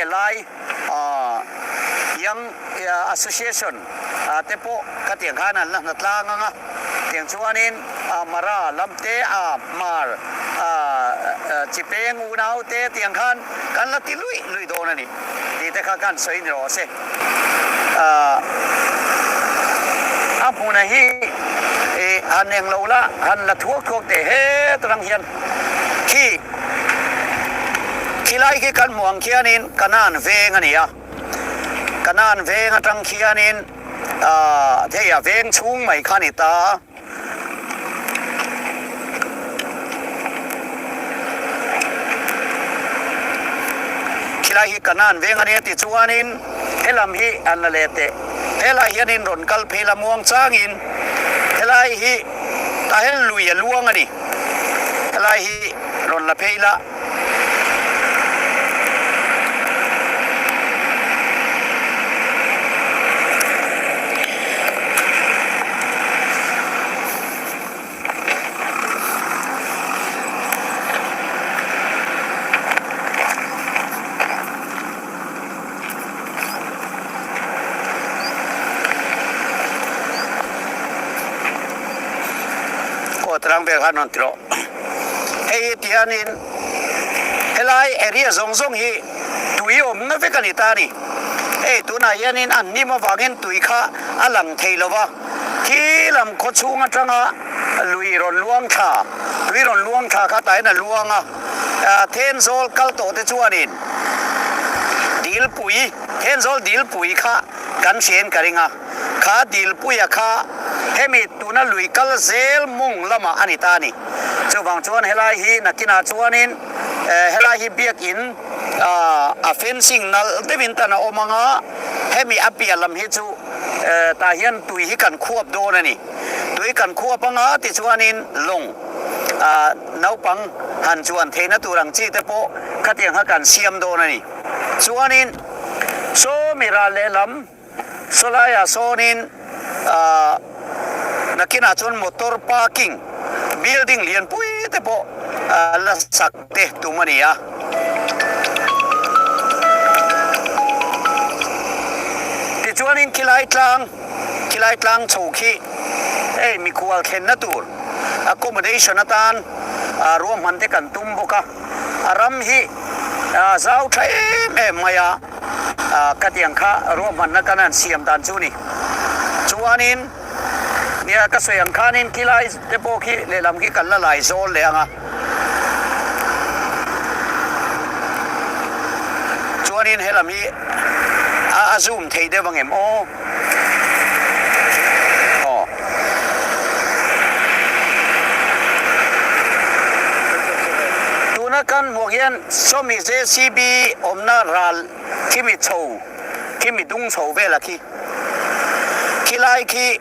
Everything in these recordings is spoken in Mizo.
nge Lai Young Association te pawh khatiang khan an la hna tlang ang a, tiang chuanin Mara lam te a Hmar chi peng unau te tiang khan kan la ti luih luih dawn a ni tih te kha kan sawi ni rawh se. A hmuna hi han eng lo la, han la thuak thuak teh het rang hian khi khilai khi kan hmuh ang khianin Kanan veng a ni a, Kanan veng atang khianin hei a veng chhung mai kha a ni ta. Khilai hi Kanan veng a nia tichuanin helam hi an la leh teh. Helai hianin rawn kal phei la muang changin helai hi tah hian lui a luang a ni. Helai hi rawn la phei la. Aw tlangvel khan rawn ti rawh. Hei hi tihianin helai area zawng zawng hi tui awmna vek a ni ta a ni. Hei tunah hianin a hnim avangin tui kha a lang thei lo va, khi lam khaw chhung atanga lui rawn luang thla, tui rawn luang thla kha tah hian a luang a, Thenzawl kal tawh te chuanin Dilpui, Thenzawl Dilpui kha kan hriain ka ring a. Kha Dilpuia kha hemi tuna lui kal zel mawng lamah a ni ta a ni. Chuvang chuan helai hi nakinah chuanin helai hi biakin a fencing nalh deuhin tan a awm ang a, hemi a piah lam hi chu tah hian tui hi kan khuap dawn a ni. Tui kan khuap ang a tichuanin lawng naupang han chuan theihna tur ang chi te pawh khatiang kha kan siam dawn a ni. Chuanin sawmi ral lehlam. Sawlaiah sawnin ahh nakinah chuan motor parking building lianpui te pawh la sak te tum a ni a. Tichuanin khilai tlang khilai tlang chho khi hei mikhual thlenna tur accommodation atan ah ruahman te kan tum bawk a, a ram hi zau tha em em mai a. Ka tiang kha ruahmanna kan han siam dan chu ni. Chuanin nia ka sawi ang khanin khilai te pawh khi lehlam khi kan la lai zawl leh ang a. Chuanin helam hi a zoom thei deuh ang em aw. Aw. Tuna kan hmuh hian sawmi JCB awmna ral khi mi chho khi mi dung chho vel a khi. Khilai khi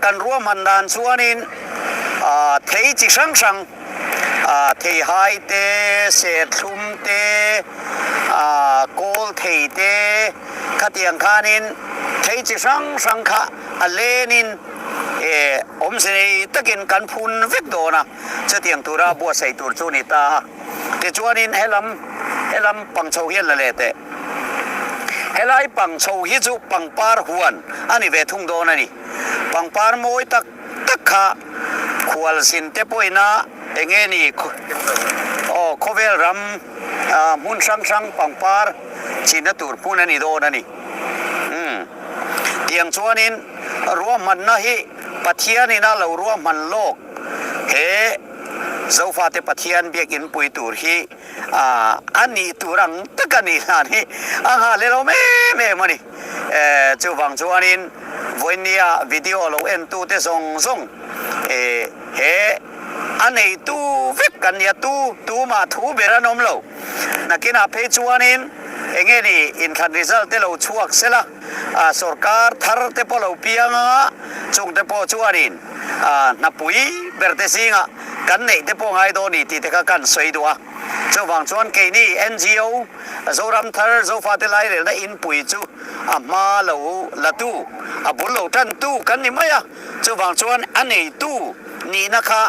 kan ruahman dan chuanin thei chi hrang hrang theihai te, serthlum te, kawl thei te khatiang khanin thei chi hrang hrang kha a lenin awmze nei takin kan phun vek dawn a, chutiang tura buatsaih tur chu a ni ta a. Tichuanin helam helam pangchho hian la leh teh. Helai pangchho hi chu pangpar huan a ni ve thung dawn a ni. Pangpar mawi tak tak kha khualzin te pawhin a eng nge ni aw khawvel ram hmun hrang hrang pangpar chinna tur hmun a ni dawn a ni. Umm tiang chuanin ruahmanna hi Pathianin a lo ruahman lawk he Zofate Pathian biakin pui tur hi a nih tur ang tak a nih hlan hi a nghah leh lo em em a ni. Chuvang chuanin vawinia video lo entute zawng zawng he a neitu vek kan nia, tu tumah thu ber an awm lo. Nakinah phei chuanin eng nge ni inthlan result te lo chhuak sela, sorkar thar te pawh lo piang anga chungte pawh chuanin hnapui ber te zingah. kan neih te pawh ngai dawn ni tih te kha kan sawi duh a. Chuvang chuan keini NGO Zoram Thar Zofate Lairelna Inpui chu a hma lo la tu, a bul lo tan tu kan ni mai a. Chuvang chuan a neitu nihna kha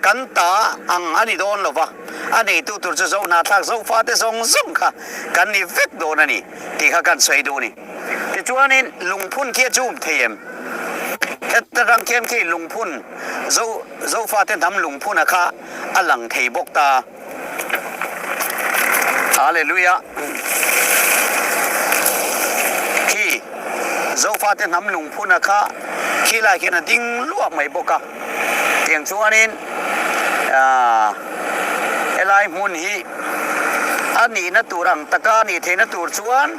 kan ta ang a ni dawn lo va, a neitu tur chu Zohnahthlak Zofate zawng zawng kha kan ni vek dawn a ni tih kha kan sawi duh a ni. Tichuanin lungphun khi a chum thei em? Heta rang khian khi lungphun Zo Zofate hnam lungphuna kha a lang thei bawk ta. Hallelujah! Khi Zofate hnam lungphuna kha khi lai khian a ding luak mai bawk a. Tiang chuanin aah helai hmun hi a nihna tur ang taka a nih theihna tur chuan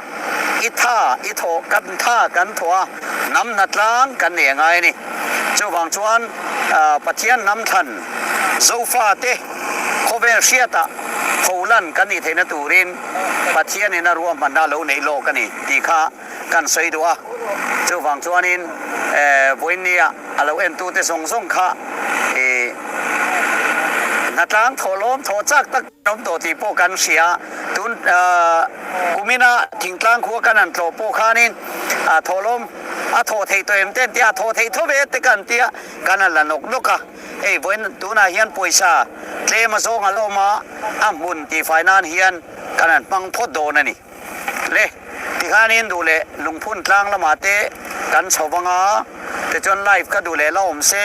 i tha i thawh kan tha kan thawh a, hnam hnatlang kan nei a ngai a ni. Chuvang chuan Pathian hnam thlan Zofate khawvel hriatah pholan kan nih theihna turin Pathianin a ruahmanna a lo neih lawk a ni tih kha kan sawi duh a. Chuvang chuanin vawiinnia a lo entute zawng zawng kha hnatlang thawhlawm thawh chak tak an awm tawh tih pawh kan hria. Tun kumina thingtlang khua kan han tlawh pawh khanin thawhlawm a thawh theih tawh em te an tia, a thawh theih tho ve te ka an tia, kan han la nawk nawk a. Hei vawiin tunah hian pawisa tlem a zawng a la awm a, a hmun tihfai nan hian kan han hmang phawt dawn a ni. Le, tikhanin duh leh lungphun tlang lamah te kan chho vang a, tichuan live ka duh leh la awm se,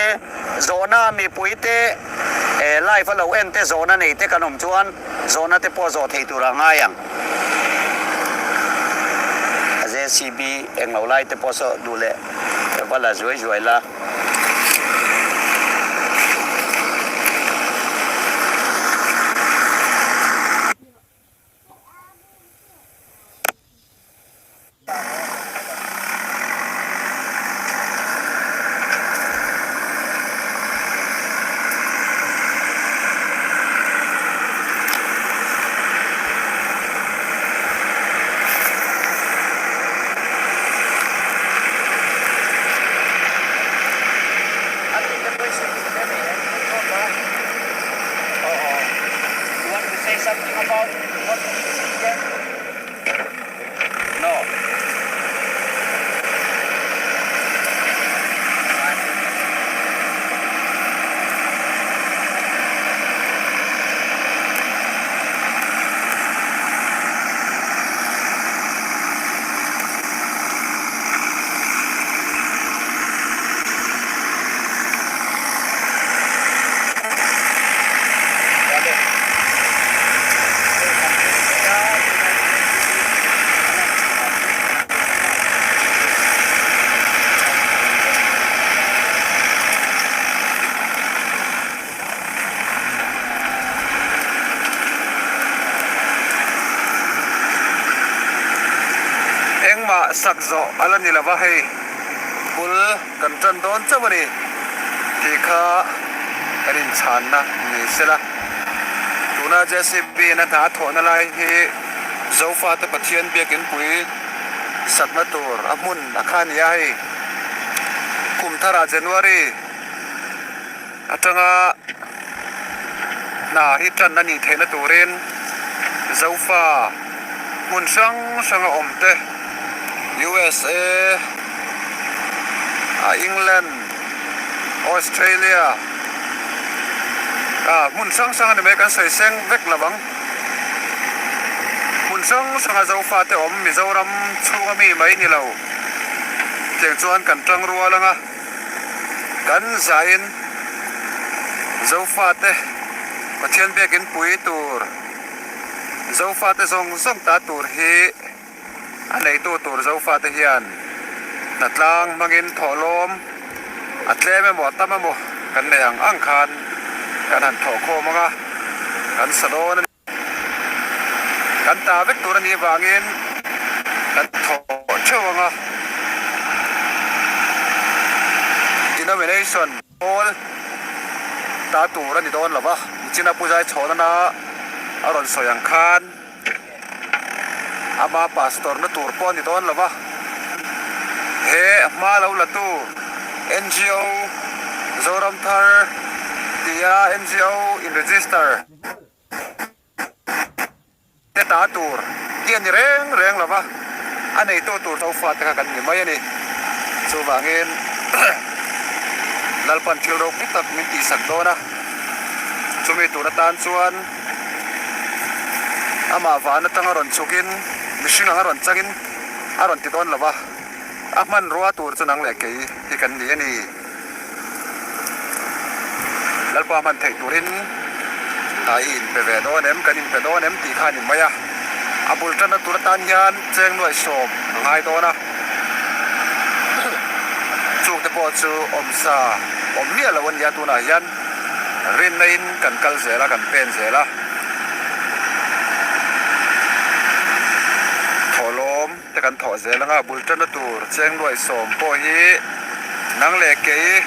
zawhna mipui te live a lo en te zawhna nei te kan awm chuan zawhna te pawh zawh thei tur a ngai ang. JCB englo lai te pawh saw duh leh va la zuai zuai la. Engmah sak zawh a la ni lo va hei bul kan tan dawn chauh a ni tih kha kan inchhanna ni sela. Tuna JCB in a hna a thawhna lai hi Zofate Pathian biakinpui sakna tur a hmun a kha a ni a hei kum tharah January atanga hna hi tan a nih theihna turin Zofa hmun hrang hranga awm te USA England Australia ah hmun hrang hrang a ni mai kan sawi seng vek lo ang hmun hrang hranga Zofa te awm Mizoram chhunga mi mai ni lo tiang chuan kan tang rual ang a. Kan zain Zofate Pathian biakin pui tur, Zofate zawng zawng ta tur hi a neitu tur Zofate hian hnatlang hmangin thawhlawm a tlem emaw a tam emaw kan nei ang ang khan kan han thawhkhawm ang a, kan sa dawn a ni. Kan ta vek tur a nih avangin kan thawh theuh ang a, denomination pawl ta tur a ni dawn lo va, nichina Pu Zaichhawnana a rawn sawi ang khan ama pastor na tur pawh a ni dawn lo va, he hma lo la tu NGO Zoramthar. Tia NGO in register te ta tur hi a ni reng reng lo va, a neitu tur Zofa te kha kan ni mai a ni. Chuvangin Lalpan thil ropui tak min tihsak dawn a, chumi tur atan chuan amah van atanga rawn chhukin mihring anga rawn changin a rawn ti dawn lo va, a hmanrua tur chu nang leh kei hi kan ni a ni. Lalpa hman theih turin a i inpe ve dawn em, kan inpe dawn em tih kha a ni mai a. A bul tanna tur atan hian cheng nuaih sawm a ngai dawn a. Chungte pawh chu awmsa awm miah lo a nia tunah hian rinna in kan kal zel a, kan pen zel a. Thawhlawm. te kan thawh zel anga bul tanna tur cheng luaih sawm pawh hi nang leh kei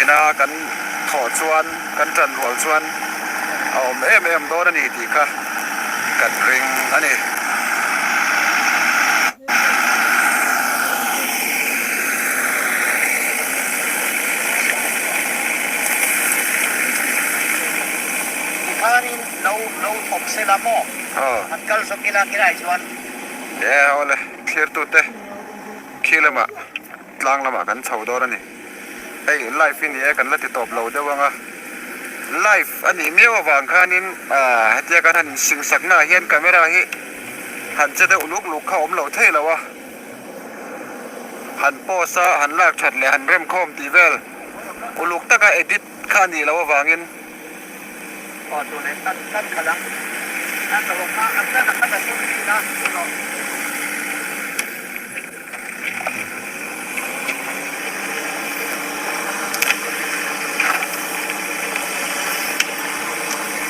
ina kan thawh chuan kan tan rual chuan a awm em em dawn a ni tih kha kan ring a ni. Tikhanin lo lo thawk sela maw? Aw. An kal zawk ila khilai chuan. E awle thlirtute khi lamah tlang lamah kan chho dawn a ni. Hei live hi ni e kan la ti tawp lo deuh ang a. Live a nih miau avang khanin ah hetia kan han insingsak naah hian camera hi han che deuh luk luk kha awm lo thei lo a. Han post a han lak that leh han remkhawm tih vel uluk taka edit kha a nih loh avangin.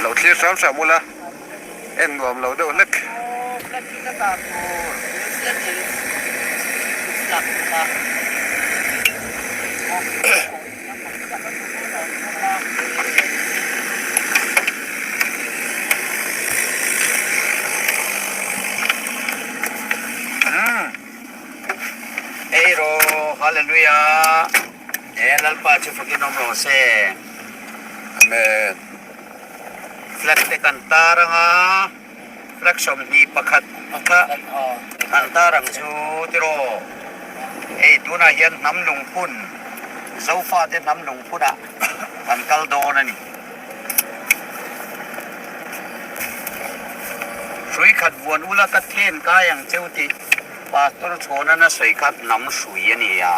Lo thlir hram hram ula en nuam lo deuh hlek. Ei rawh Hallelujah he Lalpa chu fakin awm rawh se. Amen. Flag te kan tar anga flag 21 kha kan tar ang chu tiraw. Hei tunah hian hnam lungphun Zofate hnam lungphunah kan kal dawn a ni. Hrui khat vuan ula ka then kai ang cheu tih Pastor Chhawna na sawi kha hnam hrui a ni a.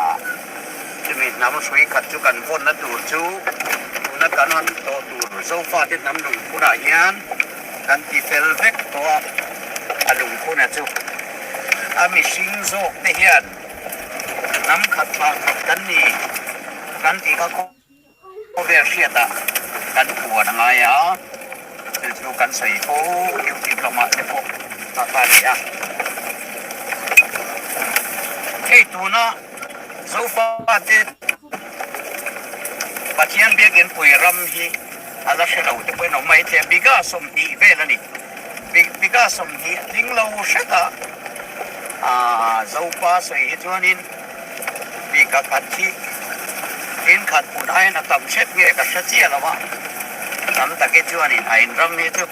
Chumi hnam hrui khat chu kan vawnna tur chu tuna kan han tawh tur Zofate hnam lungphunah hian kan ti fel vek tawh a, a lungphuna chu a mihring zawk te hian hnam khat thlah khat kan ni kan tih kha khawvel hriatah kan puan a ngai a, chu chu kan sawi fo YouTube lamah te pawh a kha a ni a. Hei tuna Zofate Pathian biakin pui ram hi a la hre lo te pawhin awm mai thei a, biga 20 vel a ni. Biga 20 a tling lo hret a, aaa Zopa sawi hi chuanin biga khat hi tin khat hmun aiin a tam hret nge ka hre chiah lo a, tam tak hi chuanin a inram hi chu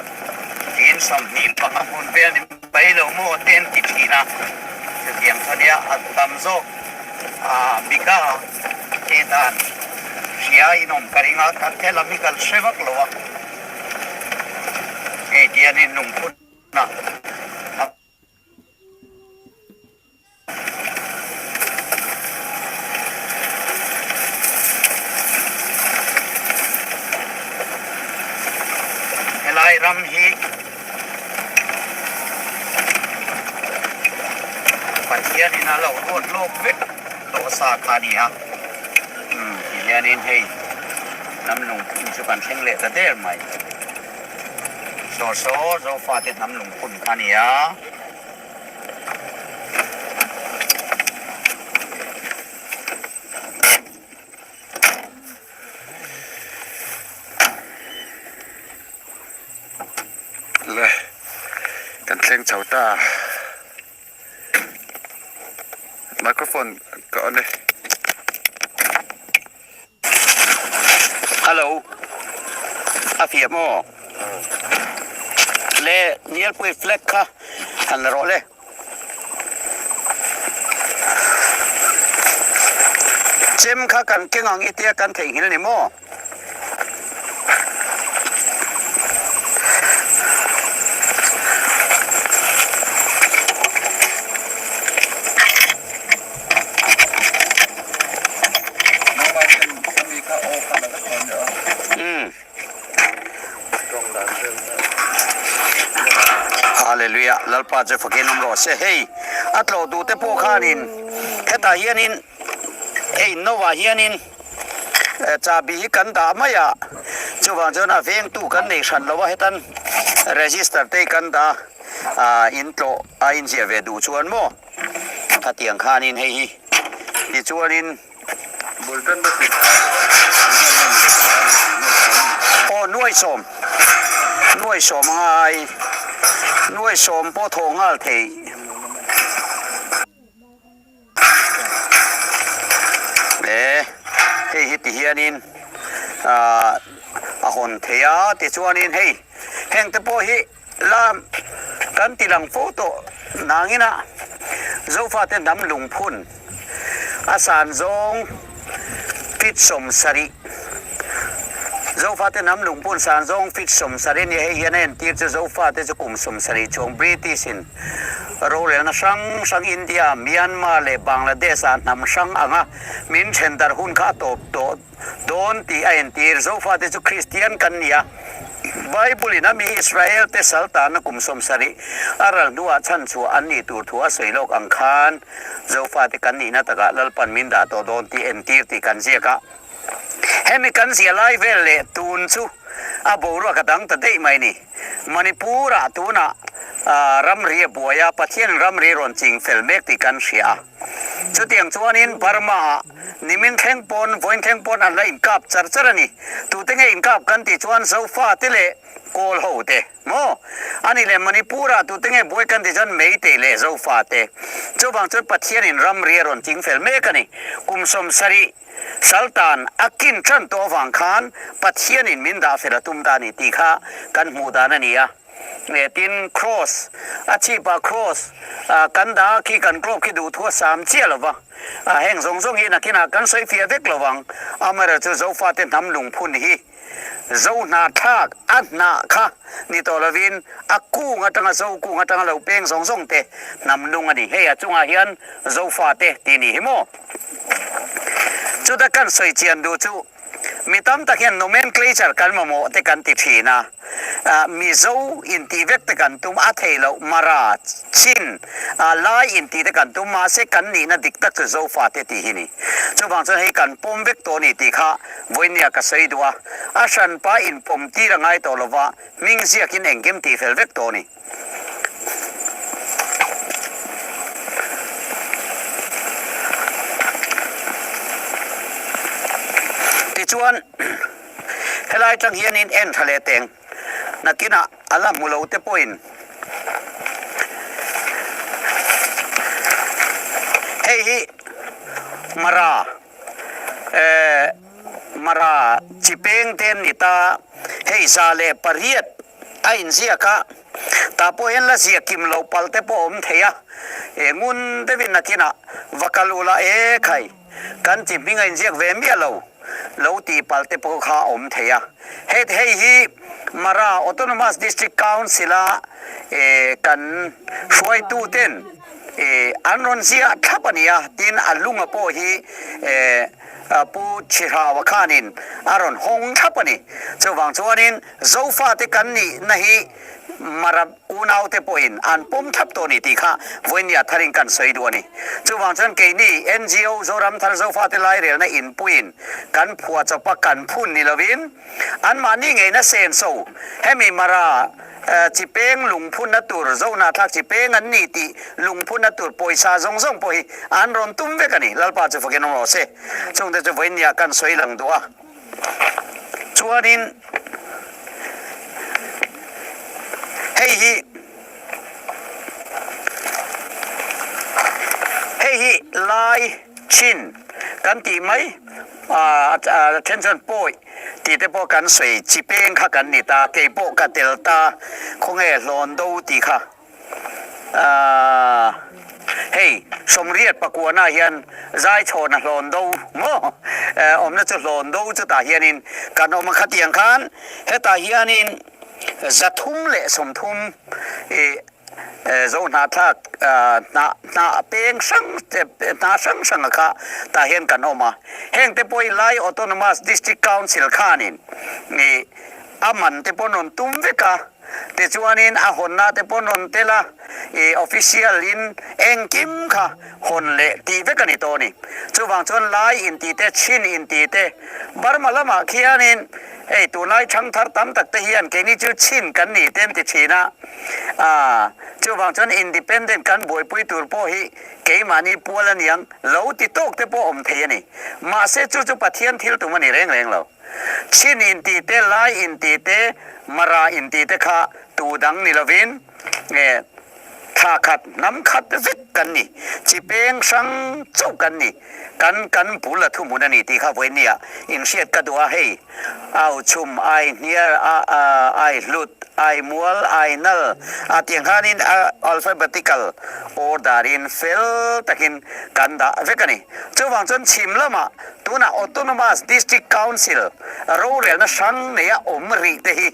tin 25 hmun vel ni mai lo maw te an ti thin a, chutiang chuan nia a tam zawk aaa biga te dan hria inawm ka ring a, kan thel lam hi kan hre vak lo a. Hei tianin lungphunah a Helai ram hi Pathianin a lo ruat lawk vek tawh sa kha a ni a. Umm ti hianin hei hnam lungphun chu kan thleng leh ta der mai. Saw saw Zofate hnam lungphun kha a ni a. Le kan thleng chho ta. Microphone ka on e. Hello. A fiah maw? Le Nialpui flag kha han la rawh le. Chem kha kan keng ang i tia kan theihnghilh ni maw? Hallelujah Lalpa chu fakin awm rawh se hei a tlawh duh te pawh khanin hetah hianin hei Noah hianin Chahbi hi kan dah mai a, chuvang chuan a vengtu kan nei hran lo a, hetan register te hi kan dah a, in tlawh a inziah ve duh chuan maw khatiang khanin hei hi tichuanin Aw nuaisawm, nuaisawm a ngai, nuaisawm pawh thawh nghal thei. E hei hi ti hianin ah a hawn thei a tichuanin hei heng te pawh hi la kan ti lang fo tawh nangin a Zofate hnam lungphun a san zawng feet 70 Zofate hnam lungphun san zawng feet 70 a ni hei hian a entir chu Zofate chu kum 70 chhung British in Rorelna hrang hrang India, Myanmar leh Bangladesh ah hnam hrang anga min then darh hun kha a tawp tawh dawn tih a entir. Zofate chu Kristian kan ni a, Bible in a mi Israel te sal tanna kum 70 a ral hnuah chhanchhuah an nih tur thu a sawi lawk ang khan Zofate kan nihna takah Lalpan min dah tawh dawn tih entir tih kan ziak a. Hemi kan ziah lai vel leh tun chu a boruak a dang ta daih mai ni. Manipur-ah tunah ramri a buai a, Pathianin ramri rawn ching fel mek tih kan hria a. Chutiang chuanin Burma-ah nimin thleng pawn, vawiin thleng pawn an la inkap char char a ni. Tute nge inkap kan tih chuan Zofate leh Kawl hote maw? A nih leh Manipur-ah tute nge buai kan tih chuan Meitei leh Zofate. Chuvang chuan Pathianin ramri a rawn ching fel mek a ni. Kum 70. Saltan a kin tan tawh avang khan Pathianin min dah fel a tum ta a ni tih kha kan hmuh dan a ni a. Tin, Kraws, a chhipah kraws kan dah a khi kan globe khi duhthu a sam chiah lo va, heng zawng zawng hi nakinah kan sawi fiah vek lo vang. Amaherawhchu Zofate hnam lungphun hi Zo hnahthlak a hnah kha ni tawh lovin a kung atanga Zo kung atanga lo peng zawng zawng te hnam lung a ni. Hei a chungah hian Zofate tih ni hi maw? Chuta kan sawi chian duh chu mi tam tak hian nomenclature kan mamawh te kan ti thin a, Mizo intih vek te kan tum a thei loh, Mara, Chin, Lai intih te kan tum mahse kan nihna dik tak chu Zofate tih hi ni. Chuvang chuan hei kan pawm vek tawh a ni tih kha vawinia ka sawi duh a, a hranpa inpawm tir a ngai tawh lova hming ziakin engkim tih fel vek tawh a ni. Tichuan, helai tang hianin en tha leh teng nakinah a la hmu lo te pawhin hei hi Mara eh Mara chi peng te an ni ta, hei 108 a inziak a, tah pawh hian la ziak kim loh palh te pawh a awm thei a, eh ngun deuhin nakinah va kal ula e khai kan chi hming a inziak ve miah lo lo tih palh te pawh kha a awm thei a, het hei hi Mara Autonomous District Council a eh kan hruaitu ten eh an rawn ziah thlap a ni a, tin a lunga pawh hi eh Pu Chhirhaua khanin a rawn hawng thlap a ni. Chuvang chuanin Zofate kan nihna hi Mara unaute pawhin an pawm thlap tawh a ni tih kha vawinia tharin kan sawi duh a ni. Chuvang chuan keini NGO Zoramthar Zofate Lairelna inpuiin kan phuah chawpa kan phun ni lovin anmahni ngeina senso hemi Mara chi peng lungphunna tur Zohnahthlak chi peng an ni tih lungphunna tur pawisa zawng zawng pawh hi an rawn tum vek a ni. Lalpa chu fakin awm rawh se. Chungte chu vawinia kan sawi lang duh a. Chuanin hei hi hei hi lai chin kan tih mai a then chuan pawi. Tih te pawh kan sawi chi peng kha kan ni ta, kei pawh ka tel ta, khawnge hlawn do tih kha. Aaa hei sawmriat pakuana hian zaichhawna hlawn do maw awmna chu hlawn do chutah hianin kan awm a khatiang khan hetah hianin 330 ih zo hnahthlak hnah hnah peng hrang hnah hrang hranga kha tah hian kan awm a hengte pawh hi Lai Autonomous District Council khanin ih a man te pawh an rawn tum vek a, tichuanin a hawnna te pawh an rawn tel a, ih official in engkim kha hawn leh tih vek a ni tawh a ni. Chuvang chuan Lai intih te, Chin intih te, Burma lamah khianin hei tunlai thangthar tam tak te hian keini chu Chin kan ni te an ti thin a, ah chuvang chuan independent kan buaipui tur pawh hi keimahni pual a niang lo ti tawk te pawh awm thei a ni. Mahse chu chu Pathian thil tum a ni reng reng lo. Chin intih te, Lai intih te, Mara intih te kha tu dang ni lovin thla khat, hnam khat vek kan ni. Chi peng hrang chauh kan ni. Kan kan bul a thuhmun a ni tih kha vawinia inhriat ka duh a, hei au chhum, ai hniar, ai hlut, ai mual, ai nal a tiang khanin alphabetical order-in fel takin kan dah vek a ni. Chuvang chuan chhim lamah Tunah Autonomous District Council rorelna hrang neia awm rih te hi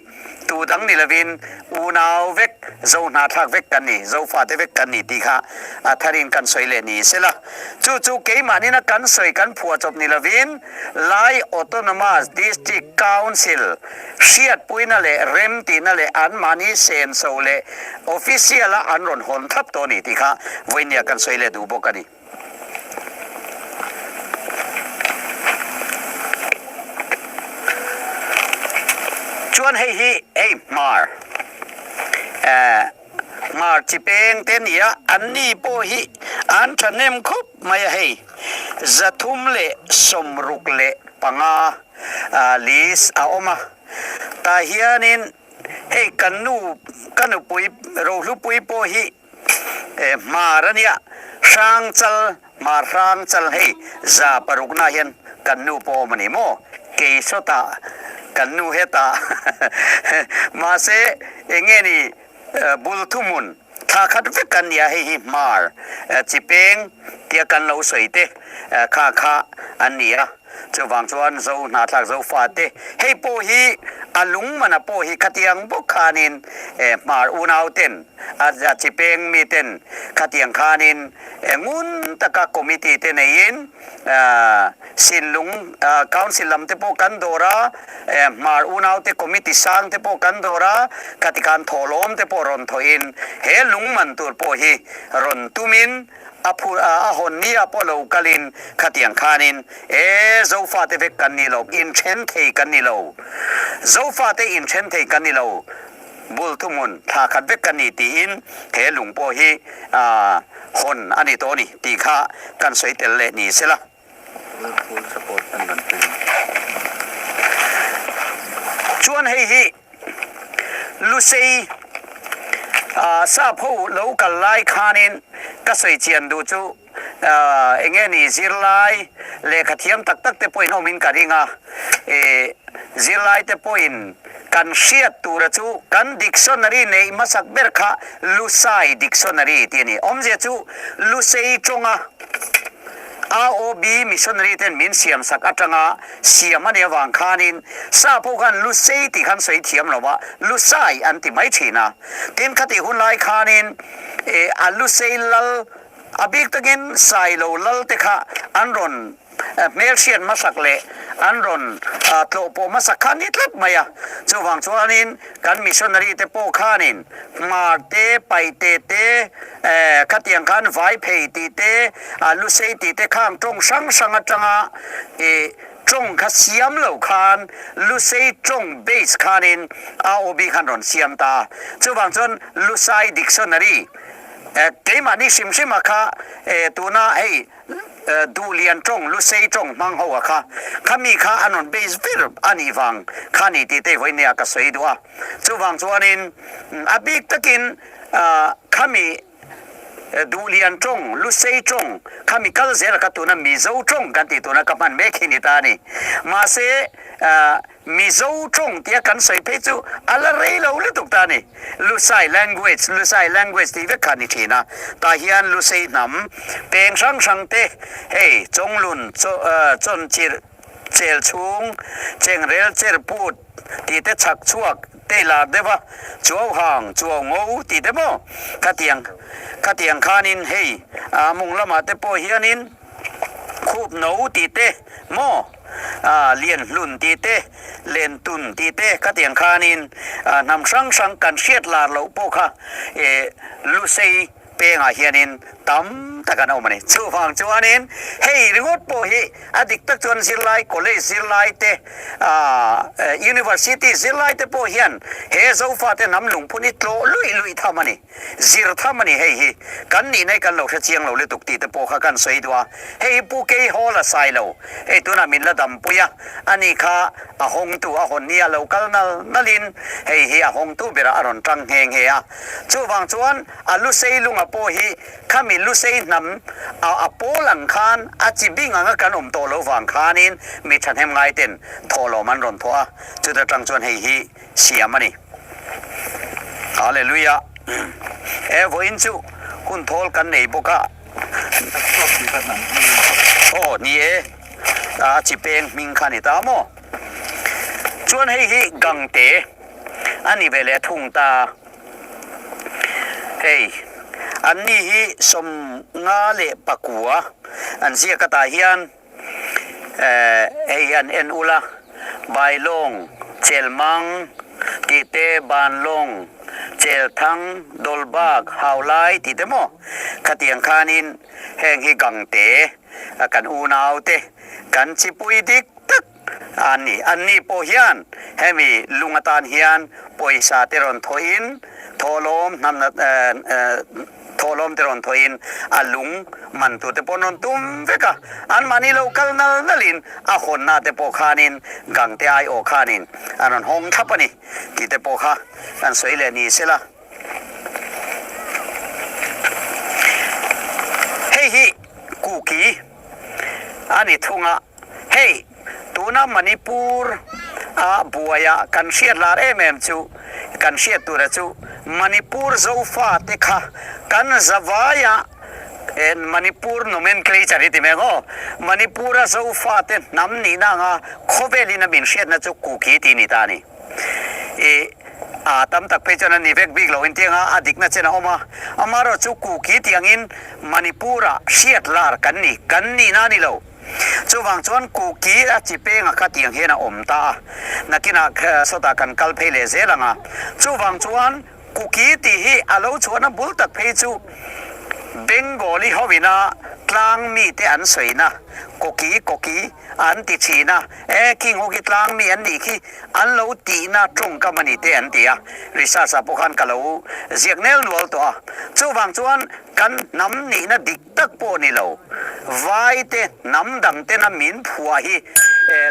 tu dang ni lovin unau vek, zo hnahthlak vek kan ni, zofate vek kan ni tih kha a tharin kan sawi leh ni sela. Chu chu keimahnin a kan sawi kan phuah chawp ni lovin Lai Autonomous District Council hriatpuina leh remtihna leh anmahni senso leh official-a an rawn hawn thlap tawh a ni tih kha vawinia kan sawi leh duh bawk a ni. Chuan hei hi hei hmar eh hmar chi peng te nia an ni pawh hi an thahnem khawp mai a hei 365 ah list a awm a tah hianin hei kan nu ka nupui rohlupui pawh hi Hmar a nia, Hrangchal, Hmar Hrangchal hei 600 na hian kan nu pawh awm a ni maw? Kei sawtah kan nu hetah mahse eng nge ni bul thuhmun thla khat vek kan nia hei hi Hmar Chipeng tia kan lo sawi te kha kha an ni a. Chuvang chuan Zo hnahthlak Zofa te hei pawh hi a lungmana pawh hi khatiang bawk khanin Hmar unau ten a chi peng mi ten khatiang khanin ngun taka committee te neiin Sinlung Council lam te pawh kan dawr a, Hmar unau te committee sang te pawh kan dawr a, khati khan thawhlawm te pawh rawn thawhin he lungman tur pawh hi rawn tumin A phur a, a hawn ni ah pawh lo kalin khatiang khanin, E, Zofate vek kan ni lo, inthen thei kan ni lo. Zofate inthen thei kan ni lo, bul thuhmun thla khat vek kan ni tiin he lung pawh hi hawn a ni tawh a ni tih kha kan sawi tel leh ni sela. Chuan hei hi Lusei sap ho lo kal lai khanin ka sawi chian duh chu eng nge ni zirlai lehkha thiam tak tak te pawhin awmin ka ring a, zirlai te pawhin kan hriat tura chu kan dictionary neih hmasak ber kha Lusai dictionary tih a ni. Awmzia chu Lusei tawnga. AOB missionary ten min siam sak atanga siam a nih avang khanin sa pawh khan Lusei tih khan sawi thiam lo a, Lusai an ti mai thin a. Tin khatih hun lai khanin a Lusei lal a bik takin Sailo lal te kha an rawn hmelhriat hmasak leh an rawn tlawh pawh hmasak kha a ni tlat mai a. Chuvang chuanin kan missionary te pawh khanin Hmar te, Paite te, khatiang khan Vaiphei tih te, Lusei tih te khang tawng hrang hrang atanga ih tawng kha siam lo khan Lusei tawng base khanin AOB khan rawn siam ta a. Chuvang chuan Lusai Dictionary keimahni hrim hrima kha tuna hei Duhlian tawng, Lusei tawng hmang ho a kha, khami kha an rawn base ber a nih vang kha ni tih te vawinia ka sawi duh a. Chuvang chuanin a bik takin khami. Duhlian tawng, Lusei tawng, khami kal zel kha tuna Mizo tawng kan tih tuna ka hman mek hi ni ta a ni. Mahse, Mizo tawng tia kan sawi phei chu a la rei lo lutuk ta a ni. Lusai language, Lusai language tih vek kha a ni thin a. Tah hian Lusei hnam peng hrang hrang te, hei Chawnglun, Chawnchirh, Chelchhung, Chengrel Cherput tih te chhak chhuak te lar deuh a, Chuau hang, Chuau ngo tih te maw? Khatiang, khatiang khanin hei a mung lamah te pawh hianin Khup no tih te maw? A lian hlun tih te, len tun tih te khatiang khanin hnam hrang hrang kan hriat lar loh pawh kha e Lusei Pengah hianin tam tak an awm a ni. Chuvang chuanin hei ringawt pawh hi a dik tak chuan zirlai, college zirlai te, university zirlai te pawh hian he Zofate hnam lungphun hi tlawh luih luih tham a ni, zir tham a ni hei hi. Kan nihna hi kan lo hre chiang lo lutuk tih te pawh kha kan sawi duh a. Hei hi Pu Kei Hall a sai lo, hei tunah min la dampui a, ani kha a hawngtu a hawn nia lo kal nal nalin hei hi a hawngtu berah a rawn tang nghe nghe a. Chuvang chuan A Lusei lunga pawh hi khami Lusei hnam a a pawl ang khan a chi bing anga kan awm tawh loh vang khanin mi thahnem ngai ten thawhlawm an rawn thawh a, chuta tang chuan hei hi siam a ni. Hallelujah! E vawiin chu hun thawl kan nei bawk a. Aw ni e, a chi peng hming kha ni ta maw? Chuan hei hi Gangte a ni ve leh thung ta. Hei, anni hi 59 an ziak atah hian hei hi an en ul a, Bailawng, Chelmang tih te, Banlawng, Chelthang, Dawlbak, Haulai tih te maw? Khatiang khanin heng hi Gangte kan unaute kan chipui dik tak A ni, anni pawh hian hemi lung atan hian pawisa te rawn thawhin thawhlawm hnamna thawhlawm te rawn thawhin a lung man tur te pawh an rawn tum vek a, anmahni lo kal nal nalin a hawnna te pawh khanin Gangte aiawh khanin an rawn hawng thlap a ni tih te pawh kha kan sawi leh ni sela. Hei hi Kuki a ni thung a. Hei, tuna Manipur a buaia kan hriat lar em em chu, kan hriat tura chu Manipur Zofa te kha kan zavaia Manipur nomenclature hi ti mai ang aw, Manipur a Zofa te hnam nihna anga khawvelin a min hriatna chu Kuki tih a ni ta a ni. I a tam tak phei chuan a ni vek bik lo intianga a dikna chen a awm a, amaherawhchu Kuki tih angin Manipur ah hriat lar kan ni, kan nihna a ni lo. Chuvang chuan Kuki a chi penga kha tiang hian a awm ta a, nakinah sawtah kan kal phei leh zel ang a. Chuvang chuan Kuki tih hi a lo chhuahna bul tak phei chu Bengali hoina tlang mite an sawina Koki Koki an ti thin a, e King ho khi tlang mi an nih khi an lo tihna tawngkam a ni te an ti a, research ah pawh khan ka lo ziak nel nual tawh a. Chuvang chuan kan hnam nihna dik tak pawh ni lo. Vai te hnam dang tena min phuah hi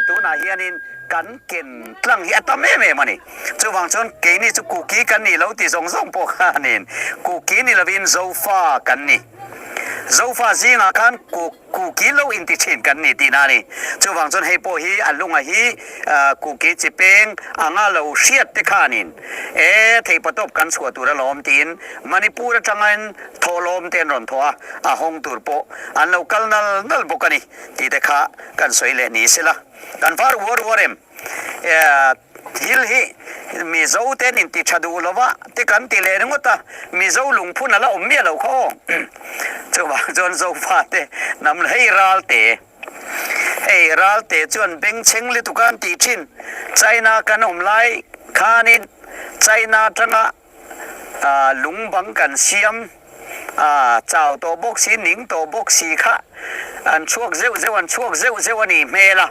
tunah hianin kan ken tlang hi a tam em em a ni. Chuvang chuan keini chu Kuki kan nih lo ti zawng zawng pawh khanin Kuki ni lovin Zofa kan ni. Zofa zingah khan Kuki lo inti thin kan ni tihna a ni. Chuvang chuan hei pawh hi a lunga hi Kuki chi peng anga lo hriat te khanin e theihpatawp kan chhuah tur alawm tiin Manipur atangin Thawhlawm te an rawn thawh a, a hawng tur pawh an lo kal nal nal bawk a ni tih te kha kan sawi leh ni sela. Kan var uar uar em? Thil hi Mizo te an inti tha duh lova te kan ti leh ringawt a, Mizo lungphun a la awm miah lo kha aw. Chuvang chuan Zofa te hnam hei ral te, hei ral te chuan bengchheng lutuk a an tih thin. China kan awm lai khanin China atanga Lung bang kan siam a, chau tawh bawk si, ning tawh bawk si kha an chhuak zeuh zeuh, an chhuak zeuh zeuh a nih hmel a.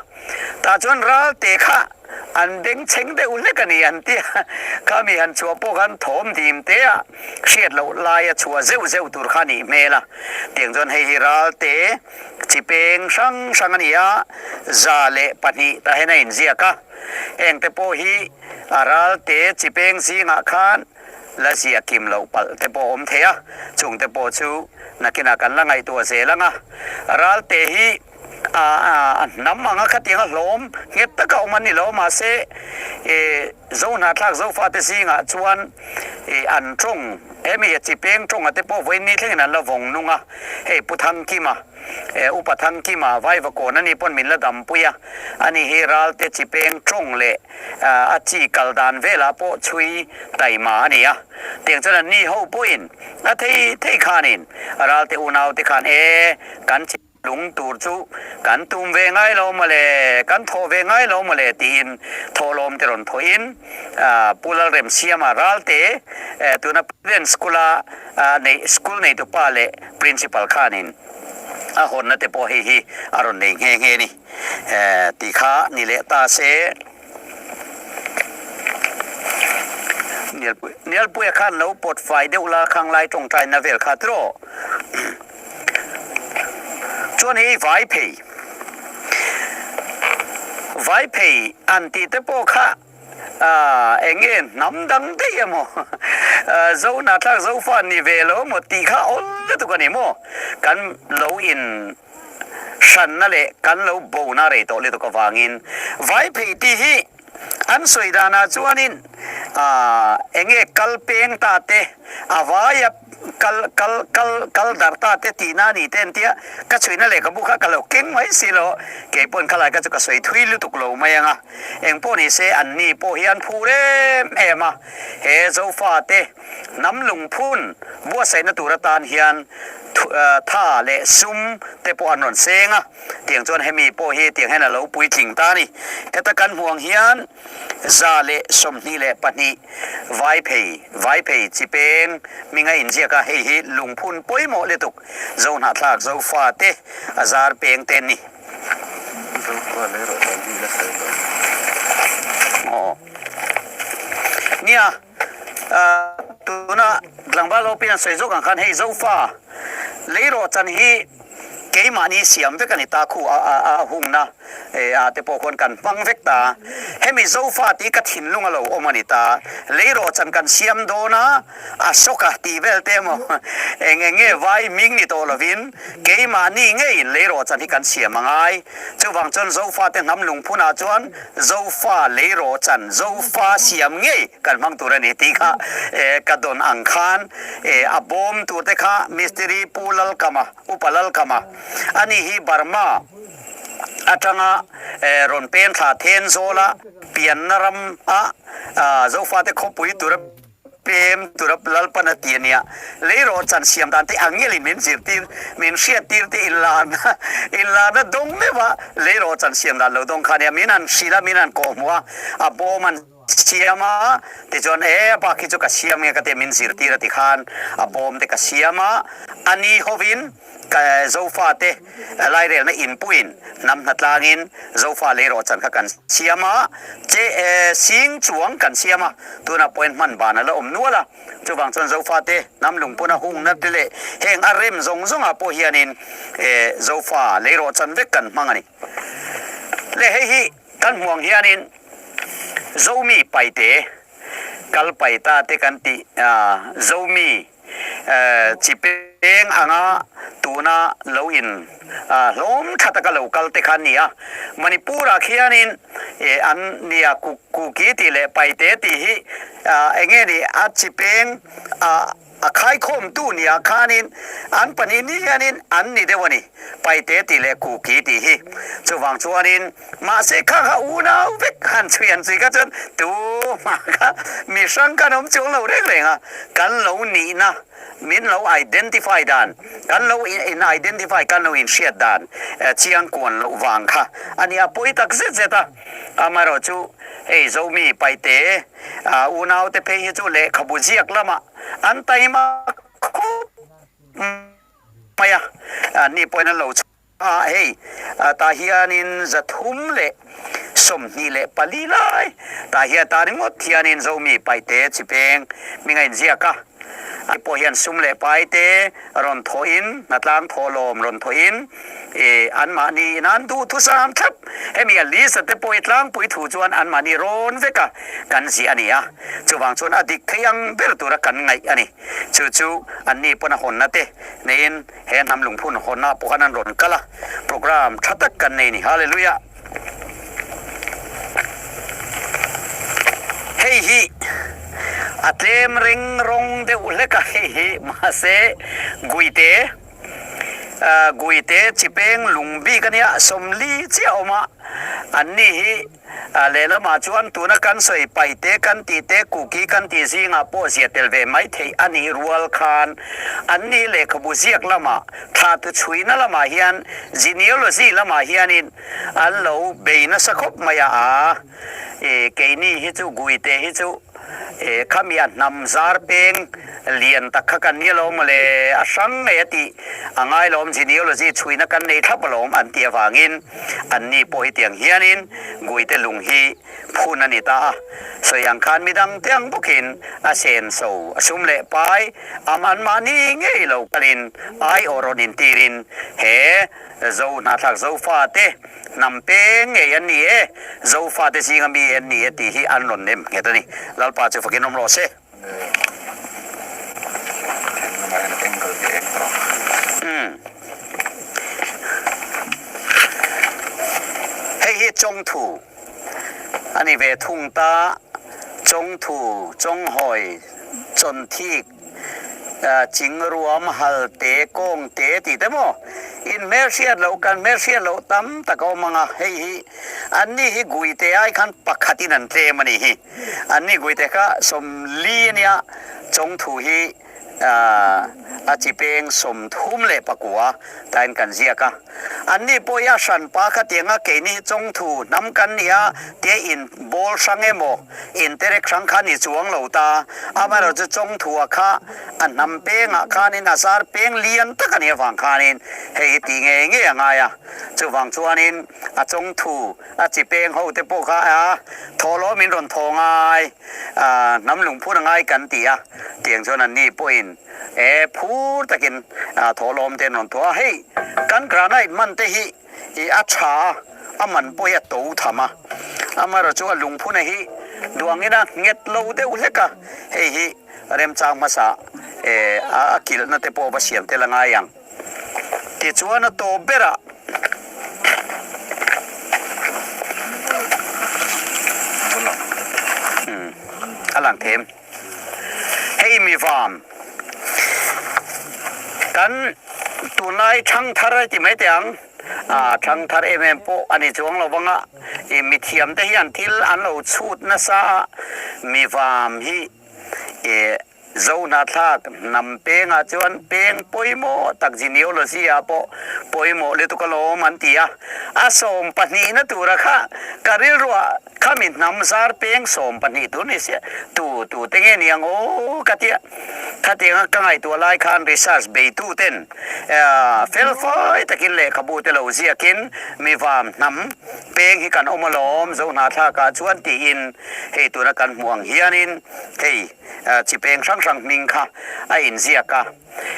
Tah chuan ralte kha an bengchheng deuh hlek a ni an ti a, khami han chhuah pawh khan thawm dim te a hriat loh laia chhuah zeuh zeuh tur kha a nih hmel a. Tiang chuan hei hi ralte chi peng hrang hrang a ni a, 102 tah hian a inziak a, hengte pawh hi A ralte chi peng zingah khan la ziah kim loh palh te pawh a awm thei a, chung te pawh chu nakinah kan la ngaihtuah zel ang a. Ralte hi a hnam anga khatiang a hlawm nghet taka awm an ni lo, mahse Zohnahthlak Zofate zingah chuan an tawng hemi chi peng tawnga te pawh vawiin ni thlengin an la vawng nung a, hei Pu Thangkima, Upa Thangkima Vaivakawn ani pawn min la dampui a, ani hi Ralte chi peng tawng leh a chi kal dan velah pawh chhui taima a ni a, tiang chuan an ni ho pawhin a thei thei khanin Ralte unaute khan e kan chi Lung tur chu kan tum ve ngai lo mawle, kan thawh ve ngai lo mawle tiin thawhlawm te rawn thawhin Pu Lalremsiama Ralte tuna President School-a neih school neitupa leh Principal khanin a hawnna te pawh hei hi a rawn nei nghe nghe ni tih kha ni leh ta se. Nialpuia khan lo pawt fai deuh la khang lai tawngtaina vel kha tiraw. Chuan hei vai phei, vai phei an tih te pawh kha eng nge hnam dang daih emaw Zohnahthlak Zofa ni ve lo emaw tih kha awl lutuk a ni maw? Kan lo in hranna leh kan lo bona rei tawh lutuk avangin vai phei tih hi An sawi danah chuanin eng nge kal peng ta te, a vaia kal kal kal kal darh ta te tihna a ni te an tia, ka chhuina lehkhabu kha ka lo keng mai si lo, kei pawn khalai kha chu ka sawi thui lutuk lo mai ang a, eng pawh ni se an ni pawh hi an phur em em a, he Zofa te hnam lungphun buatsaihna tur atan hian tha leh sum te pawh an rawn seng a. Tiang chuan hemi pawh hi tiang hian a lo puitling ta a ni. Heta kan hmuh ang hian 122 Vaiphei, Vaiphei chi peng hming a inziak a, hei hi lungphun pawimawh lutuk Zohnahthlak Zofa te a zar peng te an ni. Zofa leh erawh chuan hi la sawi lo. Aw. Nia, tuna tlangval OP an sawi zawk ang khan hei Zofa leirawhchan hi Keimahni siam vek a ni ta khu a a hungna ah te pawh khuan kan hmang vek ta. Hemi Zofa tih ka thinlung a lo awm a ni ta. Leirawhchan kan siam dawn a, a sawk a tih vel te emaw eng eng nge vai hming ni tawh lovin keimahni ngeiin leirawhchan hi kan siam a ngai. Chuvang chuan Zofa te hnam lungphunah chuan Zofa leirawhchan, Zofa siam ngei kan hmang tur a ni tih kha ka dawn ang khan a bawm tur te kha Mistiri Pu Lalkama, Upa Lalkama a ni hi Burma atanga rawn pen thla Thenzawla pianna ram a Zofate khawpui tura Pem tura Lalpan a ti a nia. Leirawh chan siam dan te angelin min zirtir, min hriattir te inlarna, inlarna dawng meuh a, leirawh chan siam dan lo dawng kha a nia. Min han hrilh a, min han kawhhmuh a, a bawm an siam a, tichuan e a bak hi chu ka siam nge ka ti a, min zirtir a ti khan a bawm te ka siam a, a ni hovin ka Zofate lairelna inpuiin hnam hnatlangin Zofa leirawh chan kha kan siam a, che sing chuang kan siam a, tunah pawhin hman ban a la awm nual a, chuvang chuan Zofate hnam lungpuna hungna te leh heng a rem zawng zawngah pawh hianin Zofa leirawh chan vek kan hmang a ni. Le hei hi kan hmuh ang hianin Zomi paite kal paita te kan tih Zomi Chi peng anga tuna lo in hlawm tha taka lo kal te kha an ni a. Manipur ah khianin an nia Kuki tih leh Paite tih hi enge ni a chi peng a khaikhawm tu nia khanin an pahnih ni hianin an ni deuh a ni Paite tih leh Kuki tih hi. Chuvang chuanin Mahse kha kha unau vek han chhui an chhui kha chuan tumah kha mi hrang khan awm chuang lo reng reng a, kan lo nihna min lo identify dan, kan lo in identify kan lo inhriat dan chiang kuan loh vang kha a ni a pawi tak zet zet a. Amaherawh chu hei Zomi Paite unau te phei hi chu lehkhabu ziak lamah an taima khawp mai a, an ni pawhin an lo chhui. A hei tah hianin 324 lai tah hian ta ringawt hianin Zomi Paite Chipeng hming a inziak a. Ani pawh hian sum leh pai te rawn thawhin, hnatlang thawhlawm rawn thawhin ih anmahni in an duhthusam thlap. Hemi a list a te pawh hi tlangpui thu chuan anmahni rawn vek a kan ziah a ni a, chuvang chuan a dik thei ang ber tura kan ngaih a ni. Chu chu anni pawn a hawnna te neiin he hnam lungphun hawnna pawh khan an rawn kal a, programme tha tak kan nei a ni. Hallelujah! Hei hi a tlem reng rawng deuh hlek a, hei hi mahse Guite Guite chipeng lung bik a nia, 40 chiah a awm a, anni hi lehlamah chuan tuna kan sawi Paite kan tih te Kuki kan tih zingah pawh zia tel ve mai theih a nih rual khan anni lehkhabu ziak lamah thla tu chhuina lamah hian genealogy lamah hianin An lo bei nasa khawp mai a, a e keini hi chu Guite hi chu e khami a hnam zar peng lian tak kha kan ni alawm mawle, a hrang ngei a tih a ngai lawm genealogy chhuina kan nei thlap alawm an tih avangin anni pawh hi tiang hianin Guite lung hi phun a ni ta a, sawi ang khan midang te ang bawkin a senso a sum leh pai am anmahni ngei lo kalin aiawh rawn intirin he Zo hnahthlak Zofate hnam peng ngei an ni e, Zofate zinga mi an ni e tih hi an rawn nem nghet a ni. Lalpa chu fakin awm rawh se. Hei hi Chawngthu a ni ve thung ta, Chawngthu, Chawnghawi, Chawnthik, Ching ruam hal te kawng te tih te maw in hmelhriat loh kan hmelhriat loh tam tak a awm ang a, hei hi anni hi guite ai khan pakhat in an tlem a nih hi, anni guite kha 40 a nia chawngthu hi a chi peng 34 tain kan ziak a. Anni pawh hi a hranpa khatianga keini hi chawngthu hnam kan ni a tia in bawl hrang emaw in terek hrang kha ni chuang lo ta. Amaherawh chu chawngthua kha a hnam pengah khanin a zar peng lian tak a nih avang khanin hei hi tih ngei ngei a ngai a. Chuvang chuanin a chawngthu a chi peng ho te pawh kha a thawhlawm in rawn thaw ngai a hnam lungphun a ngai kan ti a tiang chuan anni pawhin E phur takin thawhlawm te an rawn tuah a, hei kan granite man te hi i a tha a, a man pawh hi a to tham a, amaherawh chu a lungphuna hi duangin a nghet lo deuh hlek a, hei hi remchang hmasa e a kilhna te pawh va siam tel a ngai ang. Tichuan a tawp berah. A lang them. Hei mi vam kan tunlai thangthar a ti mai teh ang, ah thangthar em em pawh a ni chuang lo vang a, ih mithiam te hian thil an lo chhut nasa a, mi vam hi ih Zo hnahthlak hnam pengah chuan peng pawimawh tak genealogy ah pawh pawimawh lutuk alawm an ti a, a sawmpahnihna tura kha ka rilruah Khami hnam zar peng 12 tur ni sia, tu tu te nge ni ang aw ka tia. Khatianga ka ngaihtuah lai khan research beitu ten fel fai takin lehkhabu te lo ziakin mi vam hnam peng hi kan awm alawm zo hnahthlak ah chuan tiin hei tuna kan hmuh ang hianin hei chi peng hrang hrang hming kha a inziak a.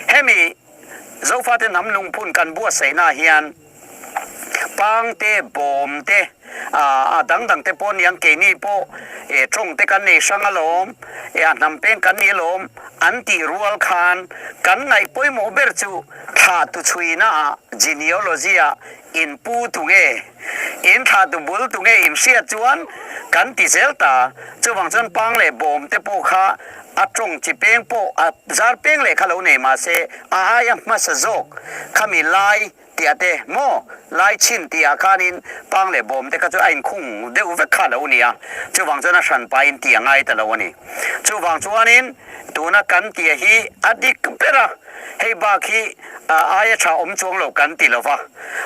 Hemi Zofate hnam lungphun kan buatsaihna hian Pang te, bawm te, a dang dang te pawh aniang keini pawh e tawng te kan nei hrang alawm, e a hnam peng kan ni alawm an tih rual khan kan ngaih pawimawh ber chu thlah tu chhuina ah genealogy ah in pu tu nge, in thlah tu bul tu nge in hriat chuan kan ti zel ta. Chuvang chuan pang leh bawm te pawh kha a tawng chi peng pawh a zar peng leh kha lo nei mahse a aia hmasa zawk khami lai Tia te maw lai chhin tih ah khanin pang leh bawm te kha chu a inkhung deuh vek kha lo ni a, chuvang chuan a hran pahin tih a ngai ta lo a ni. Chuvang chuanin tuna kan tia hi a dik ber a, hei bak hi aia tha awm chuang lo kan ti lo va,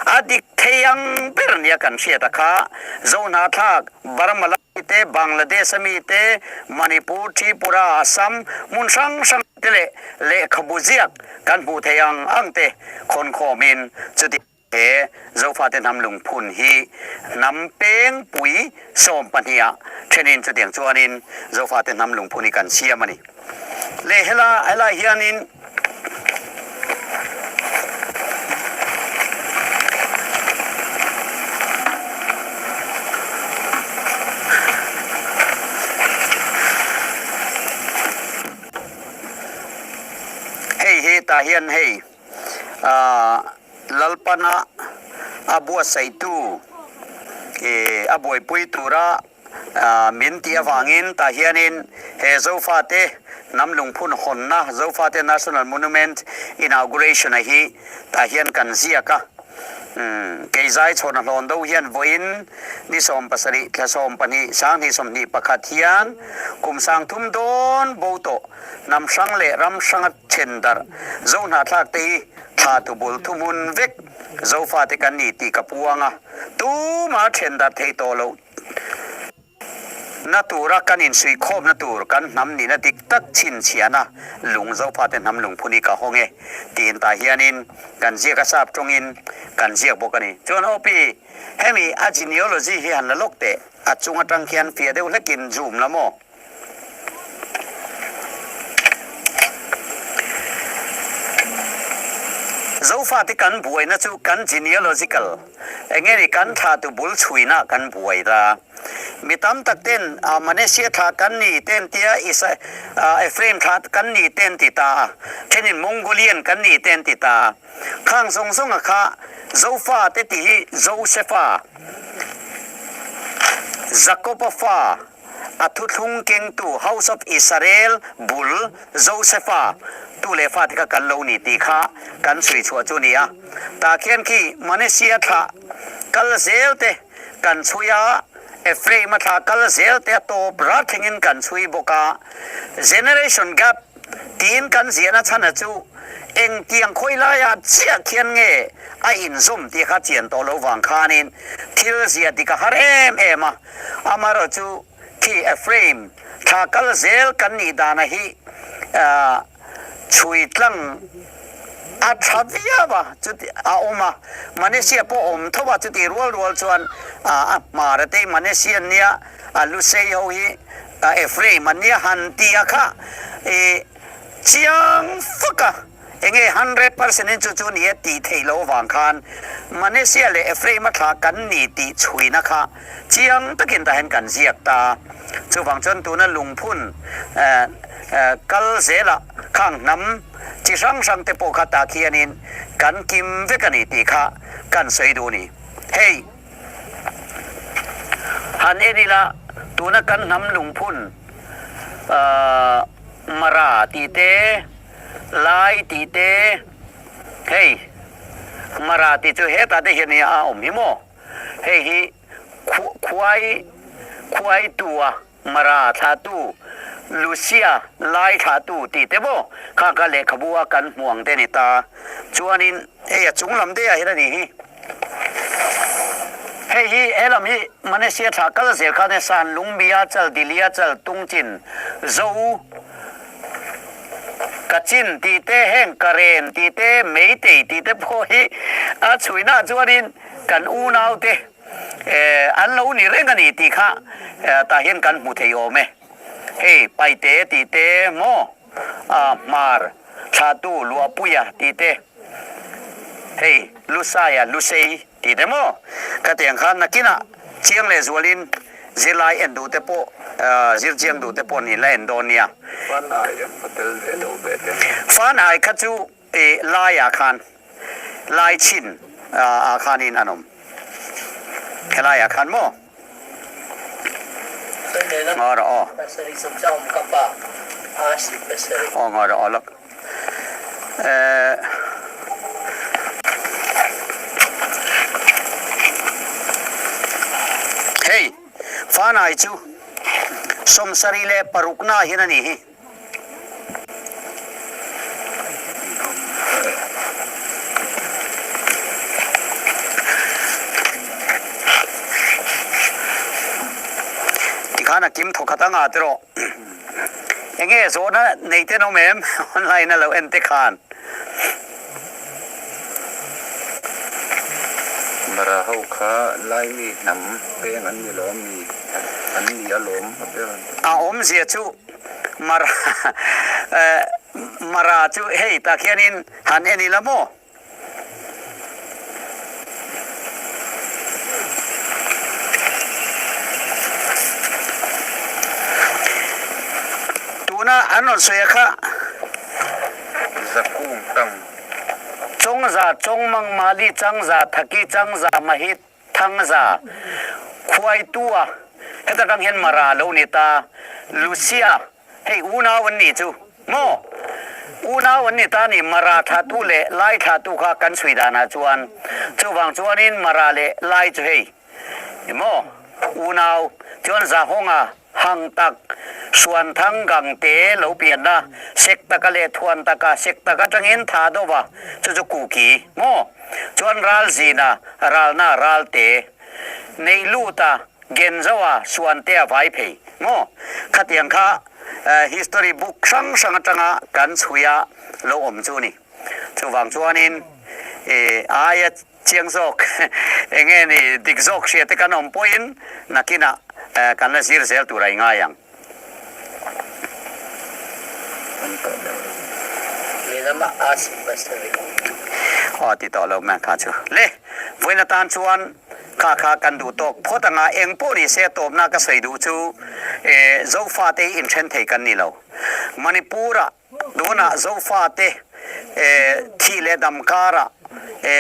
a dik thei ang ber nia kan hriat a kha Zohnahthlak, Burma lai te, Bangladesh ami te, Manipur, Tripura, Assam hmun hrang hrang te leh lehkhabu ziak kan hmuh theih ang ang te khawnkhawmin chuti he Zofate hnam lungphun hi hnam peng pui 12 ah thenin chutiang chuanin Zofate hnam lungphun hi kan siam a ni. Leh hela helai hianin Hei hi tah hian hei ah Lalpana a buatsaihtu ih a buaipui tura ah min tih avangin tah hianin he Zofate hnam lungphun hawnna Zofate National Monument Inauguration a hi tah hian kan ziak a. Umm kei zai chhawn a hlawn do hian vawiin ni 70 thla 12 sanghnih 21 hian kum sangthum dawn bo tawh hnam hrang leh ram hranga then darh Zohnahthlak te hi thla tubul thuhmun vek Zofate kan ni tih ka puang a, tuma then darh theih tawh loh. Na tura kan insuihkhawmna tur kan hnam nihna dik tak chhinchhiahna lung Zofate hnam lungphun hi ka hawng e tiin tah hianin kan ziak a sap tawngin kan ziak bawk a ni. Chuan OP, hemi a genealogy hi han la lawk teh, a chung atang khian fiah deuh hlekin zoom la maw? Zofate kan buaina chu kan genealogical enge ni kan thlatu bul chhuina kan buai ta. Mi tam tak ten Manasseh thlah kan ni ten tia Ephraim thlah kan ni ten ti ta a, thenin Mongolian kan ni ten ti ta a. Khang zawng zawnga kha Zofate tih hi Josefa, Jakoba fa, A thuthlung kengtu House of Israel bul Josefa tu leh fate kha kan lo ni tih kha kan chhui chhuah chu ni a. Tah khian khi Manasseh thlah kal zel te kan chhui a, Ephraim-a thlah kal zel te a tawp rat thlengin kan chhui bawk a. Generation gap tiin kan ziahna chhana chu engtiang khawi laiah chiah khian nge a inzawm tih kha chian tawh lo vang khanin thil ziah dik a har em em a. Amaherawh chu khi Ephraim thla kal zel kan nih dana hi chhui tlang a tha viau a, chuti a awm a, Manasseh pawh awm tho a, chuti rual rual chuan a hmar a tei Manasseh an nia, a Lusei ho hi Ephraim an nia han ti a kha i chiang fak a. Enge 100% in chu chu ni e tih theih loh avang khan Manasseh leh Ephraim a thlah kan ni tih chhuina kha chiang takin tah hian kan ziak ta. Chuvang chuan tuna lungphun kal zelah khang hnam chi hrang hrang te pawh kha tah khianin kan kim vek a ni tih kha kan sawi duh a ni. Hei han en ila tuna kan hnam lungphun Mara tih te, Lai tih te, hei Mara tih chu hetah te hian a awm hi maw? Hei hi khuai khuaitua Mara thlahtu Lucia Lai thlahtu tih te maw? Kha kha lehkhabu a kan hmu ang te ni ta. Chuanin hei a chung lam deuhah hian a nih hi. Hei hi he lam hi Malaysia thlah kal zel khan San Lungmia chal Dilia chal Tungchin Zo Kachin tih te heng Karen tih te Meitei tih te pawh hi a chhuina chuanin kan unau te an lo ni reng a ni tih kha tah hian kan hmu thei awm e. Hei Paite tih te maw Hmar thlahtu Luahpuia tih te hei Lusaia Lusei tih te maw ka tiang khan nakinah chiang leh zualin zirlai en duh te pawh zir chiang duh te pawh ni la en dawn nia. Fanai em va tel ve lo ve te. Fanai kha chu laiah khan lai chhin ah khanin an awm helaiah khan maw. Ngaw rawh aw. Aw ngaw rawh aw lawk. Eh. Hei, Fanai chu 76 na hian a nih hi. Tikhan a kim thawkhat anga tiraw enge zawhna nei ten awm em online a lo en te khan. Mara ho kha Laimi hnam peng an ni lawm mi an ni alawm a peng an ti. A awmzia chu Mara. Mara chu hei tah khianin han en ila maw? Tuna an rawn sawi a kha. Zakung tang. Chawngza, Chawngmang, Mali, Changza, Thaki, Changza, Mahit, Thangza, Khuaitua, heta tang hian Mara lo ni ta, Lucia, Hei unau an nih chu maw? Unau an ni ta ni Mara thlahtu leh Lai thlahtu kha kan chhui danah chuan chuvang chuanin Mara leh Lai chu hei maw unau chuan Zahawnga hang tak Suanthang Gangte lo pianna sek taka leh thuan taka sek tak atangin tha dova chu chu Kuki maw chuan Ralzina Ralna Ralte Neihluta Genzoa Suantea vai phei maw? Khatiang kha history book hrang hrang atanga kan chhuia lo awm chu ni. Chuvang chuanin aia chiang zawk enge ni dik zawk hria te kan awm pawhin nakinah kan la zir zel tur a i ngai ang. Aw ti tawh lo mai kha chu. Le, vawiin atan chuan kha kha kan duh tawk phawt anga eng pawh ni se tawpna ka sawi duh chu Zofate hi inthen thei kan ni lo. Manipur-ah Tunah Zofate thih leh dam karah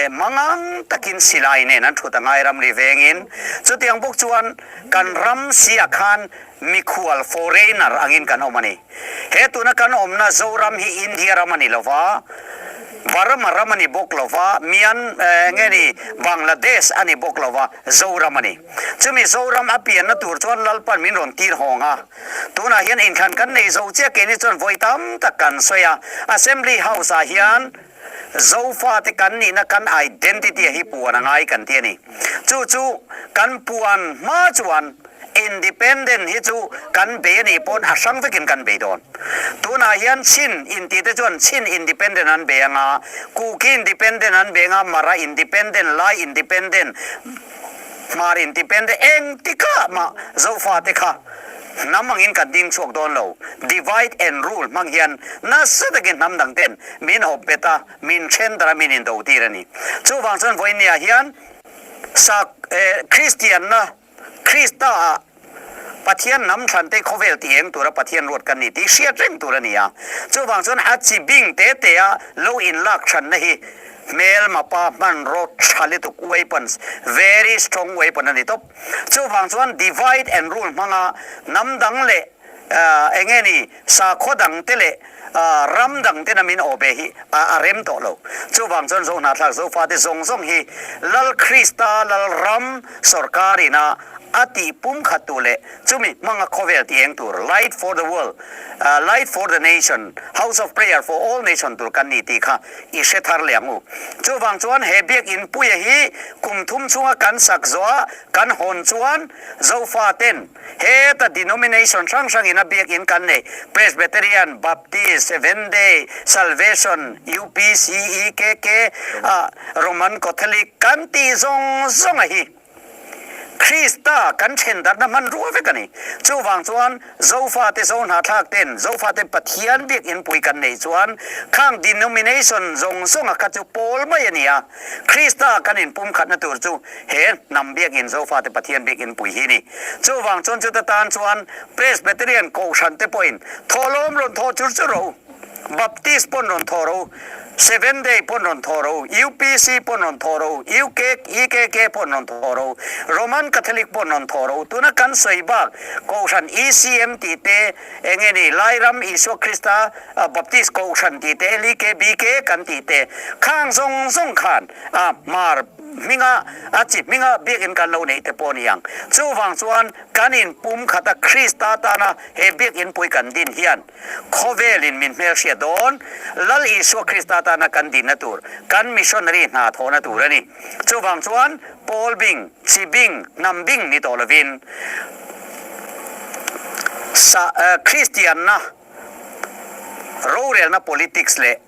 mangang takin silai nen an thut a ngai ramri vengin. Chutiang bawk chuan kan ram siah khan mikhual, foreigner, angin kan awm a ni. He tuna kan awmna Zoram hi India ram a ni lova, Burma ram a ni bawk lova, Myan nge ni Bangladesh a ni bawk lova, Zoram a ni. Chumi Zoram a pianna tur chuan Lalpan min rawn tir hawng a. Tunah hian inthlan kan nei zo chiah keini chuan vawi tam tak kan sawi a. Assembly House ah hian Zofate kan nihna kan identity a hi puan a ngai kan ti a ni. Chu chu kan puan hma chuan Independent hi chu kan bei a nih pawn a hrang vekin kan bei dawn. Tunah hian Chin inti te chuan Chin Independent an bei anga, Kuki Independent an bei anga, Mara Independent, Lai Independent, Hmar Independent engtikah mah Zofate kha hnam angin kan ding chhuak dawn lo. Divide and rule hmang hian nasa takin hnam dang ten min awp bet a, min then dar a, min indo tir a ni. Chuvang chuan vawinia hian sak Kristianna Krista ah Pathian hnam thlan te khawvel ti eng tura Pathian ruat kan ni tih hriat reng tur a ni a. Chuvang chuan a chi bing te te a lo inlak hranna hi hmelma pa hmanraw tha lutuk weapons, very strong weapon a ni tawp. Chuvang chuan divide and rule hmanga hnam dang leh eng nge ni sakhaw dang te leh ram dang tena min awh ve hi a rem tawh lo. Chuvang chuan Zohnahthlak Zofate zawng zawng hi Lal Krista Lal ram sawrkar ina a tih pumkhat tu leh chumi hmanga khawvel ti eng tur Light for the world, Light for the nation, House of prayer for all nation tur kan ni tih kha i hre thar leh ang u. Chuvang chuan he biakinn puia hi kum thum chhunga kan sak zawha kan hawn chuan Zofaten Heta denomination hrang hrangin a biakinn kan nei, Presbyterian, Baptist, Seventh-day, Salvation, UPC, EKK, Roman Catholic kan tih zawng zawng a hi Krista kan then darhna hmanrua vek a ni. Chuvang chuan Zofate Zohnahthlak ten Zofate Pathian biakinn pui kan neih chuan khang denomination zawng zawng a kha chu pawl mai a ni a, Krista kan inpumkhatna tur chu He hnam biakinn Zofate Pathian biakinn pui hi ni. Chuvang chuan chuta tan chuan Presbyterian Kohhran te pawhin thawhlawm rawn thawh chur chur rawh u, Baptist pawn rawn thawh rawh u, Seventh Day pawn rawn thawh rawh u, UPC pawn rawn thawh rawh u, UK, EKK pawn rawn thawh rawh u, Roman Catholic pawn rawn thawh rawh u. Tuna kan sawi bak Kohhran ECM tih te, eng nge ni, Lairam Isua Krista Baptist Kohhran tih te, LEKBK kan tih te, khang zawng zawng khan a hmar, Hminga a chi hminga biakinn kan lo neih te pawh a ni ang. Chuvang chuan kan in pum khata Krista tana he biakinn pui kan din hian khawvelin min hmelhriat dawn. Lal Isua Krista tana kan dinna tur, kan missionary hna thawhna tur a ni. Chuvang chuan Paul bing, chi bing, hnam bing ni tawh lovin sa Kristianna rorelna politics leh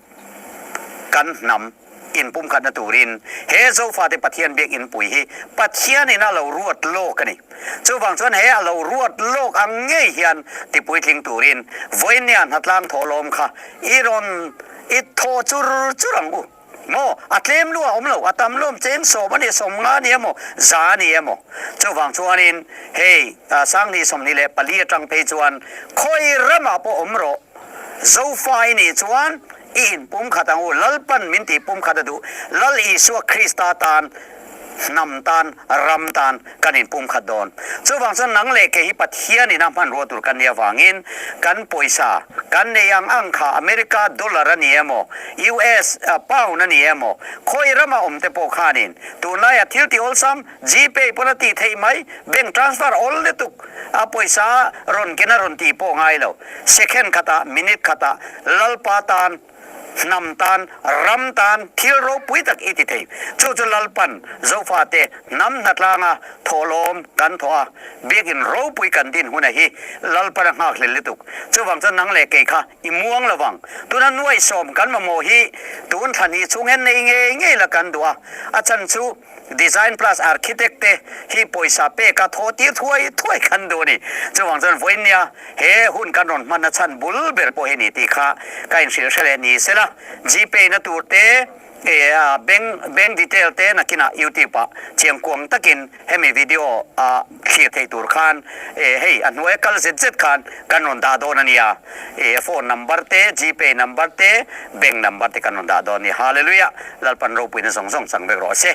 kan hnam. Inpumkhatna turin he Zofate Pathian biakinn pui hi Pathianin a lo ruat lawk a ni. Chuvang chuan he a lo ruat lawk ang ngei hian tipuitling turin vawinia hnatlang thawhlawm kha i rawn i thaw chur chur ang u. Maw? A tlem lu a awm lo, a tam luam cheng sawm a ni, 50 a ni emaw, 100 a ni emaw. Chuvang chuanin hei Sanghnih 24 atang phei chuan khawi ramah pawh awm rawh, Zofa i nih chuan i inpumkhat ang u, Lalpan min tih pumkhat a duh, Lal Isua Krista tan, hnam tan, ram tan kan inpumkhat dawn. Chuvang chuan nang leh kei hi Pathianin a hmanrua tur kan nih avangin kan pawisa kan nei ang ang kha America dollar a ni emaw, US pound a ni emaw, khawi rama awm te pawh khanin tunlaia thil tih awlsam Gpay pawn a tih theih mai, bank transfer awl lutuk a pawisa rawn ken a rawn tih pawh ngai lo. Second khatah, minute khatah Lalpa tan, hnam tan, ram tan thil ropui tak i ti thei. Chu chu Lalpan Zofate hnam hnatlanga thawhlawm kan thawh a, biakin ropui kan din huna hi Lalpan a nghakhlel lutuk. Chuvang chuan nang leh kei kha i muang lo vang. Tuna nuaihsawm kan mamawh hi tun thla hnih chhung hian nei ngei ngei la kan duh a, a chan chu Design plus Architect te hi pawisa pek a thaw tir thuai thuai kan duh a ni. Chuvang chuan vawiin nia he hun kan rawn hmanna chhan bul ber pawh hi ni tih kha ka inhrilh hre leh ni sela. Gpay na tur te eh bank bank detail te nakinah YouTube ah chiangkuang takin hemi video a thlir theih tur khan eh hei a hnuaia kal zet zet khan kan rawn dah dawn a nia. Eh phone number te, Gpay number te, bank number te kan rawn dah dawn a ni. Hallelujah! Lalpan ropuina zawng zawng chang vek rawh se.